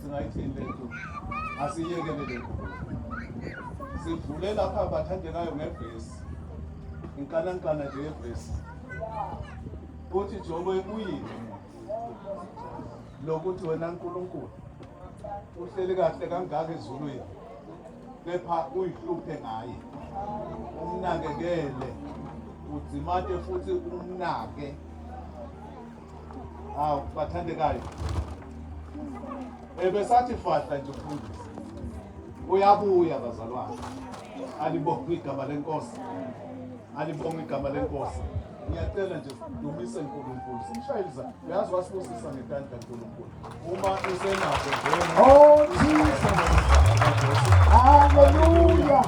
Singayithini lento? Asiyekele lento. Sivule lapha bathandekayo ngevesi. Inkanankana nje yevesi. Uthi Jobe uyini lokuthi wena uNkulunkulu uhleli kahle kangaka ezulwini kepha uyihluphe ngaye umnakekele udzimate futhi umnake. Awu bathandekayo, ebesathi fahla nje umfundisi uyabuya bazalwane. Alibonge igama lenkosi, alibonge igama lenkosi. Ngiyacela nje dumise uNkulunkulu, simshayeliza. Uyazi wasibusisa ngetandla uNkulunkulu uma usenazo nje. Oh Jesus, hallelujah.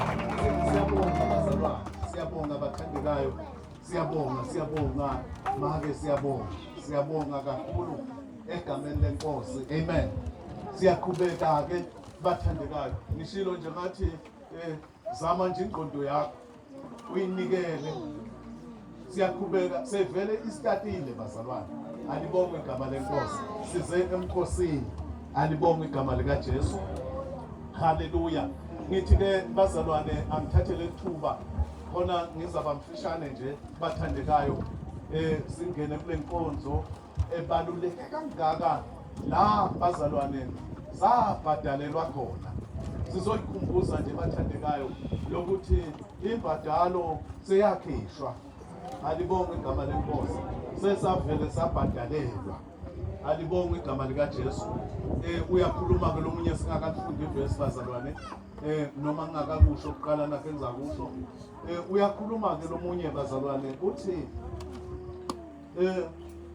Siyabonga bazalwane, siyabonga bathandekayo. Siyabonga, siyabonga make, siyabonga, siyabonga kakhulu egameni lenkosi. Amen. Siyaqhubeka ke bathandekayo. Ngishilo nje ngathi zama nje ingqondo yakho uyinikele. Siyaqhubeka sevele isitatile bazalwane. Alibongwe igama lenkosi. Size emkhosini. Alibongwe igama lika Jesu. Haleluya. Ngithi ke bazalwane angithathe lethuba khona ngizaba mfishane nje bathandekayo, singene kule nkonzo ebaluleke kangaka la bazalwane sabhadalelwa khona. Sizoyikhumbuza nje bathandekayo lokuthi imbadalo seyakhishwa. Alibongwe igama lenkosi, sesavele sabhadalelwa. Alibongwe igama likaJesu. Uyakhuluma ke lomunye singakafundi ivesi bazalwane, noma ngingakakusho kuqala nakho engizakusho. Uyakhuluma ke lomunye bazalwane, uthi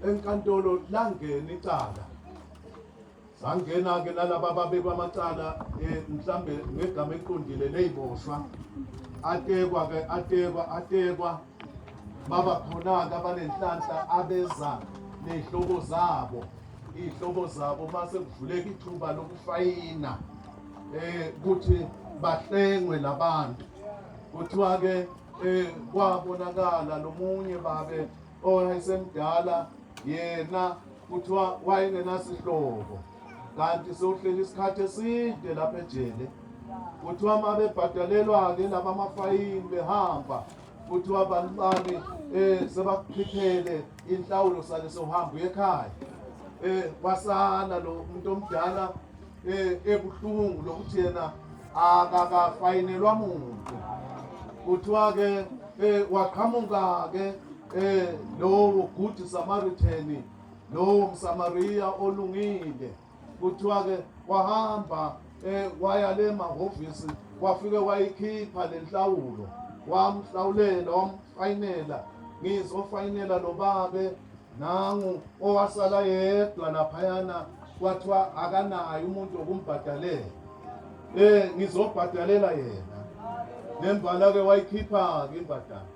enkantolo langena icala, sangena ke nalaba ababekwa amacala, mhlambe ngegama eliqondile leyiboshwa, atekwa ke, atekwa, atekwa, baba khona ke abanenhlanhla abeza nezihlobo zabo, izihlobo zabo mase kuvuleka ithuba lokufayina ukuthi bahlengwe labantu. Kuthiwa ke kwabonakala lomunye babe owayesemdala, yena kuthiwa wayengenasihlobo kanti sewuhleli isikhathi eside lapha ejele. Kuthiwa uma bebhadalelwa-ke laba amafayini behamba, kuthiwa bantu bami sebakukhiphele inhlawulo, sale sewuhamba uye ekhaya. Wasala lo muntu omdala ebuhlungu lokuthi yena akakafayinelwa muntu. Kuthiwa ke waqhamuka ke lowo Good Samaritan, lowo Msamaria olungile. Kuthiwa ke wahamba waya le mahhovisi, wafike wayikhipha le nhlawulo, wamhlawulela, wamfayinela. Ngizofayinela lo babe nangu owasala yedwa laphayana, kwathiwa akanayo umuntu wokumbhadalela, ngizobhadalela yena. Nembala ke wayikhipha ke imbadalo.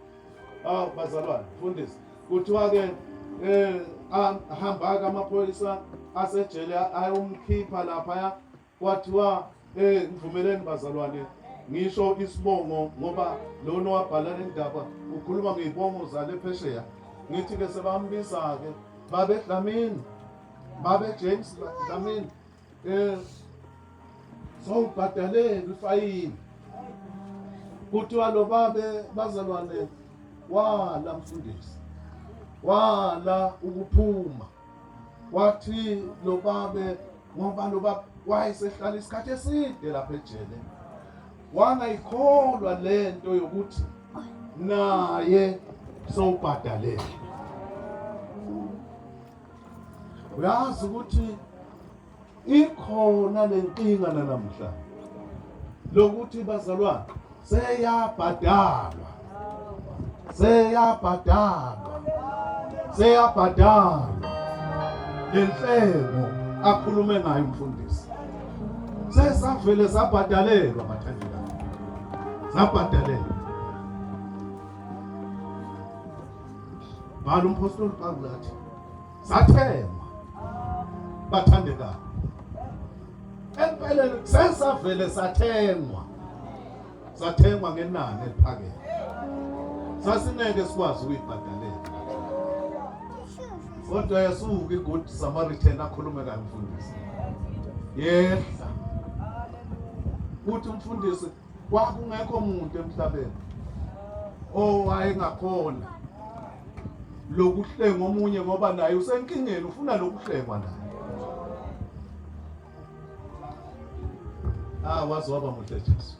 Awu bazalwane, mfundisi, kuthiwa ke ahamba ke amaphoyisa asejele ayomkhipha laphaya. Kwathiwa ngivumeleni bazalwane ngisho isibongo ngoba lona wabhala le ndaba ukhuluma ngey'bongo zale phesheya. Ngithi ke sebambiza ke babe Dlamini, babe James Dlamini, sowubhadalele ifayini. Kuthiwa lo babe bazalwane wala mfundisi, wala ukuphuma. Wathi lo babe, ngoba lo babe wayesehlala isikhathi eside lapha ejele, wangayikholwa lento yokuthi naye sowubhadalele. Uyazi ukuthi ikhona lenkinga namhla lokuthi bazalwane seyabhadalwa, seyabhadalwa, seyabhadalwa lenhlengo akhulume ngayo umfundisi. Sesavele sabhadalelwa bathandekayo, sabhadalelwa. Bhala umpostoli Pawulu athi sathengwa bathandekayo, empeleni sesavele sathengwa, sathengwa ngenani eliphakeme, sasingeke sikwazi ukuyibhadalela. Kodwa yasuka iGood Samaritan akhulume kayo mfundisi. Yehla. Uthi umfundisi kwakungekho muntu emhlabeni owayengakhona lokuhlenga omunye ngoba naye usenkingeni ufuna lokuhlengwa naye. Ah waze waba muhle Jesu.